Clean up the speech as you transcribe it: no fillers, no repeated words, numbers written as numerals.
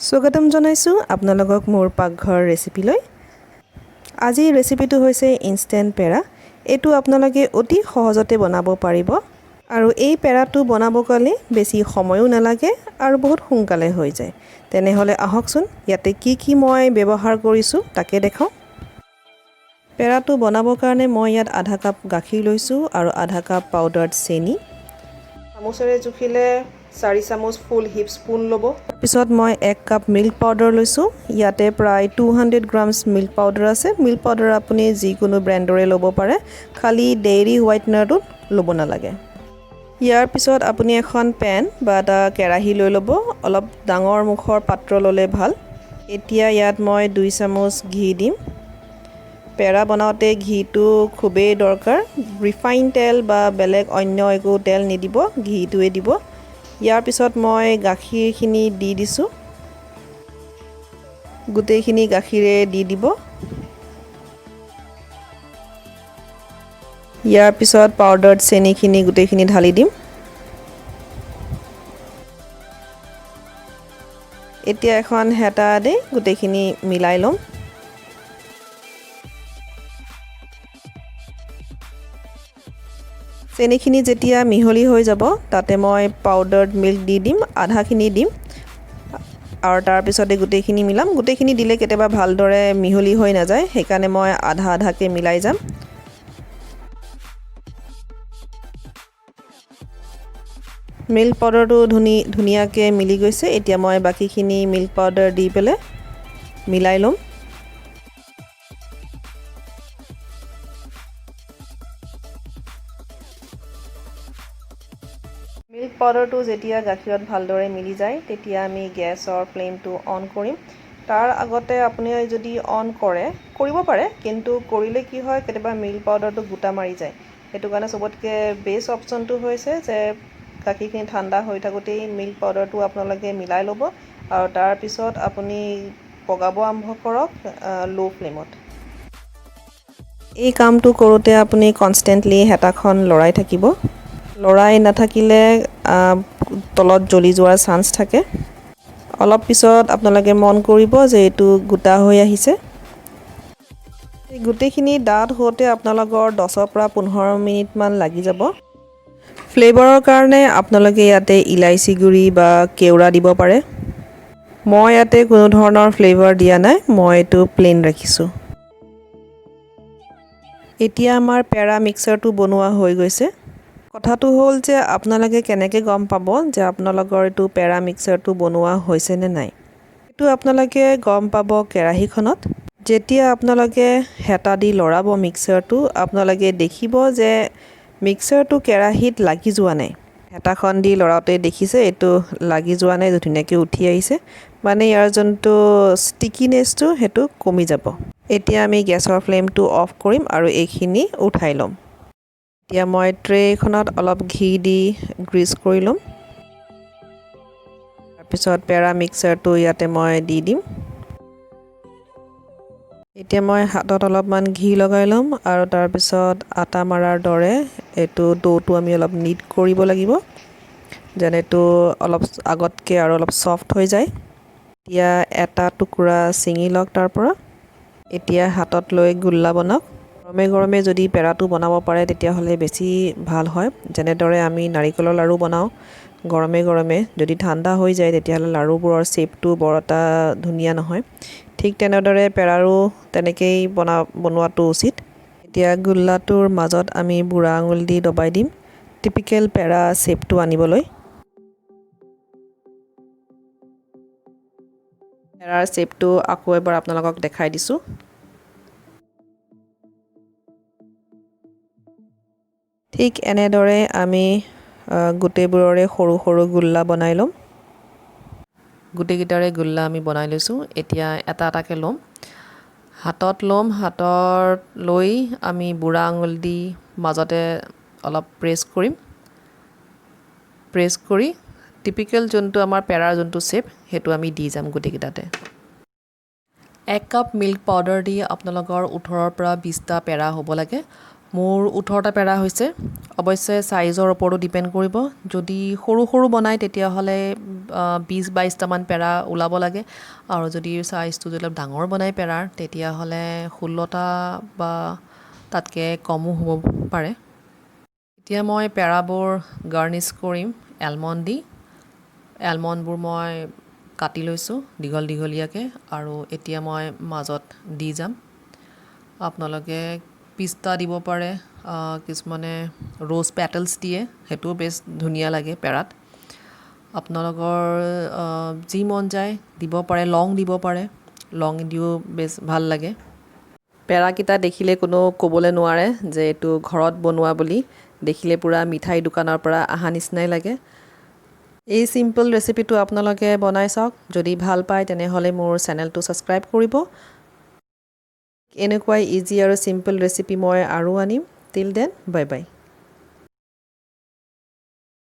স্বাগতম জনাইছোঁ আপোনালোকক মোৰ পাকঘৰ ৰেচিপিলৈ। আজিৰ ৰেচিপিটো হৈছে ইনষ্টেণ্ট পেৰা। এইটো আপোনালোকে অতি সহজতে বনাব পাৰিব আৰু এই পেৰাটো বনাব কাৰণে বেছি সময়ো নালাগে আৰু বহুত সোনকালে হৈ যায়। তেনেহ'লে আহকচোন, ইয়াতে কি কি মই ব্যৱহাৰ কৰিছোঁ তাকে দেখাওঁ। পেৰাটো বনাবৰ কাৰণে মই ইয়াত আধা কাপ গাখীৰ লৈছোঁ আৰু আধা কাপ পাউডাৰ্ড চেনি। চামুচেৰে জুখিলে 4 চামুচ ফুল হিপ স্পুন ল'ব। তাৰপিছত মই 1 কাপ মিল্ক পাউডাৰ লৈছোঁ। ইয়াতে প্ৰায় 200 গ্ৰামছ মিল্ক পাউডাৰ আছে। মিল্ক পাউডাৰ আপুনি যিকোনো ব্ৰেণ্ডৰে ল'ব পাৰে, খালি ডেইৰী হোৱাইটনাৰটো ল'ব নালাগে। ইয়াৰ পিছত আপুনি এখন পেন বা এটা কেৰাহী লৈ ল'ব। অলপ ডাঙৰ মুখৰ পাত্ৰ ল'লে ভাল। এতিয়া ইয়াত মই 2 চামুচ ঘি দিম। পেৰা বনাওঁতে ঘিটো খুবেই দৰকাৰ। ৰিফাইন তেল বা বেলেগ অন্য একো তেল নিদিব, ঘিটোৱে দিব। ইয়াৰ পিছত মই গাখীৰখিনি দি দিছোঁ। গোটেইখিনি গাখীৰে দি দিব। ইয়াৰ পিছত পাউডাৰ্ড চেনিখিনি গোটেইখিনি ঢালি দিম। এতিয়া এখন হেতা দি গোটেইখিনি মিলাই ল'ম। চেনিখিনি যেতিয়া মিহলি হৈ যাব, তাতে মই পাউডাৰ্ড মিল্ক দি দিম। আধাখিনি দিম আৰু তাৰপিছতে গোটেইখিনি মিলাম। গোটেইখিনি দিলে কেতিয়াবা ভালদৰে মিহলি হৈ নাযায়, সেইকাৰণে মই আধা আধাকৈ মিলাই যাম। মিল্ক পাউডাৰটো ধুনীয়াকৈ মিলি গৈছে। এতিয়া মই বাকীখিনি মিল্ক পাউডাৰ দি পেলাই মিলাই ল'ম। মিল্ক পাউডাৰটো যেতিয়া গাখীৰত ভালদৰে মিলি যায়, তেতিয়া আমি গেছৰ ফ্লেমটো অন কৰিম। তাৰ আগতে আপুনি যদি অন কৰে, কৰিব পাৰে, কিন্তু কৰিলে কি হয়, কেতিয়াবা মিল্ক পাউডাৰটো গোটা মাৰি যায়। সেইটো কাৰণে চবতকৈ বেষ্ট অপশ্যনটো হৈছে যে গাখীৰখিনি ঠাণ্ডা হৈ থাকোঁতেই মিল্ক পাউডাৰটো আপোনালোকে মিলাই ল'ব আৰু তাৰপিছত আপুনি পগাব আৰম্ভ কৰক ল' ফ্লেমত। এই কামটো কৰোঁতে আপুনি কনষ্টেণ্টলি হেতাখন লৰাই থাকিব। লৰাই নাথাকিলে তলত জ্বলি যোৱাৰ চান্স থাকে। অলপ পিছত আপোনালোকে মন কৰিব যে এইটো গোটা হৈ আহিছে। এই গোটেইখিনি ডাঠ হওঁতে আপোনালোকৰ 10ৰ পৰা 15 মিনিটমান লাগি যাব। ফ্লেভাৰৰ কাৰণে আপোনালোকে ইয়াতে ইলাচি গুড়ি বা কেওৰা দিব পাৰে। মই ইয়াতে কোনো ধৰণৰ ফ্লেভাৰ দিয়া নাই, মই এইটো প্লেইন ৰাখিছোঁ। এতিয়া আমাৰ পেৰা মিক্সাৰটো বনোৱা হৈ গৈছে। কথাটো হ'ল যে আপোনালোকে কেনেকৈ গম পাব যে আপোনালোকৰ এইটো পেৰা মিক্সাৰটো বনোৱা হৈছে নে নাই? এইটো আপোনালোকে গম পাব কেৰাহীখনত যেতিয়া আপোনালোকে হেতা দি লৰাব মিক্সাৰটো, আপোনালোকে দেখিব যে মিক্সাৰটো কেৰাহীত লাগি যোৱা নাই। হেতাখন দি লৰাওঁতে দেখিছে, এইটো লাগি যোৱা নাই, ধুনীয়াকৈ উঠি আহিছে। মানে ইয়াৰ যোনটো ষ্টিকিনেছটো, সেইটো কমি যাব। এতিয়া আমি গেছৰ ফ্লেমটো অফ কৰিম আৰু এইখিনি উঠাই ল'ম। এতিয়া মই ট্ৰেখনত অলপ ঘি দি গ্ৰীজ কৰি ল'ম। তাৰপিছত পেৰা মিক্সাৰটো ইয়াতে মই দি দিম। এতিয়া মই হাতত অলপমান ঘি লগাই ল'ম আৰু তাৰপিছত আটা মাৰাৰ দৰে এইটো ড'টো আমি অলপ নিট কৰিব লাগিব, যেন এইটো অলপ আগতকৈ আৰু অলপ ছফ্ট হৈ যায়। এতিয়া এটা টুকুৰা ছিঙি লওক তাৰ পৰা। এতিয়া হাতত লৈ গোল্লা বনাওক। গৰমে গৰমে যদি পেৰাটো বনাব পাৰে, তেতিয়াহ'লে বেছি ভাল হয়। যেনেদৰে আমি নাৰিকলৰ লাড়ু বনাওঁ গৰমে গৰমে, যদি ঠাণ্ডা হৈ যায় তেতিয়াহ'লে লাড়ুবোৰৰ শ্বেপটো বৰ এটা ধুনীয়া নহয়। ঠিক তেনেদৰে পেৰাৰো তেনেকেই বনোৱাটো উচিত। এতিয়া গোল্লাটোৰ মাজত আমি বুঢ়া আঙুলি দি দবাই দিম, টিপিকেল পেৰা শ্বেপটো আনিবলৈ। পেৰাৰ শ্বেপটো আকৌ এবাৰ আপোনালোকক দেখাই দিছোঁ। ঠিক এনেদৰে আমি গোটেইবোৰৰে সৰু সৰু গোল্লা বনাই ল'ম। গোটেইকেইটাৰে গোল্লা আমি বনাই লৈছোঁ। এতিয়া এটা এটাকৈ ল'ম, হাতত ল'ম। হাতত লৈ আমি বুঢ়া আঙুলি দি মাজতে অলপ প্ৰেছ কৰিম। প্ৰেছ কৰি টিপিকেল যোনটো আমাৰ পেৰাৰ যোনটো শ্বেপ, সেইটো আমি দি যাম গোটেইকেইটাতে। 1 কাপ মিল্ক পাউডাৰ দি আপোনালোকৰ 18ৰ পৰা 20টা পেৰা হ'ব লাগে। মোৰ 18টা পেৰা হৈছে। অৱশ্যে চাইজৰ ওপৰতো ডিপেণ্ড কৰিব। যদি সৰু সৰু বনায়, তেতিয়াহ'লে 20-22টামান পেৰা ওলাব লাগে আৰু যদি চাইজটো যদি অলপ ডাঙৰ বনায় পেৰাৰ, তেতিয়াহ'লে 16টা বা তাতকৈ কমো হ'ব পাৰে। এতিয়া মই পেৰাবোৰ গাৰ্নিছ কৰিম এলমণ্ড দি। এলমণ্ডবোৰ মই কাটি লৈছোঁ দীঘল দীঘলীয়াকৈ আৰু এতিয়া মই মাজত দি যাম। আপোনালোকে পিস্তা দিব পাৰে, কিছুমানে ৰ'জ পেটেলছ দিয়ে, সেইটোও বেছ ধুনীয়া লাগে পেৰাত। আপোনালোকৰ যি মন যায় দিব পাৰে। লং দিব পাৰে, লং দিও বেছ ভাল লাগে। পেৰাকেইটা দেখিলে কোনো ক'বলৈ নোৱাৰে যে এইটো ঘৰত বনোৱা বুলি। দেখিলে পূৰা মিঠাই দোকানৰ পৰা অহা নিচিনাই লাগে। এই চিম্পল ৰেচিপিটো আপোনালোকে বনাই চাওক। যদি ভাল পায়, তেনেহ'লে মোৰ চেনেলটো ছাবস্ক্ৰাইব কৰিব। এনেকুৱাই ইজি আৰু চিম্পল ৰেচিপি মই আৰু আনিম। Till then, bye bye.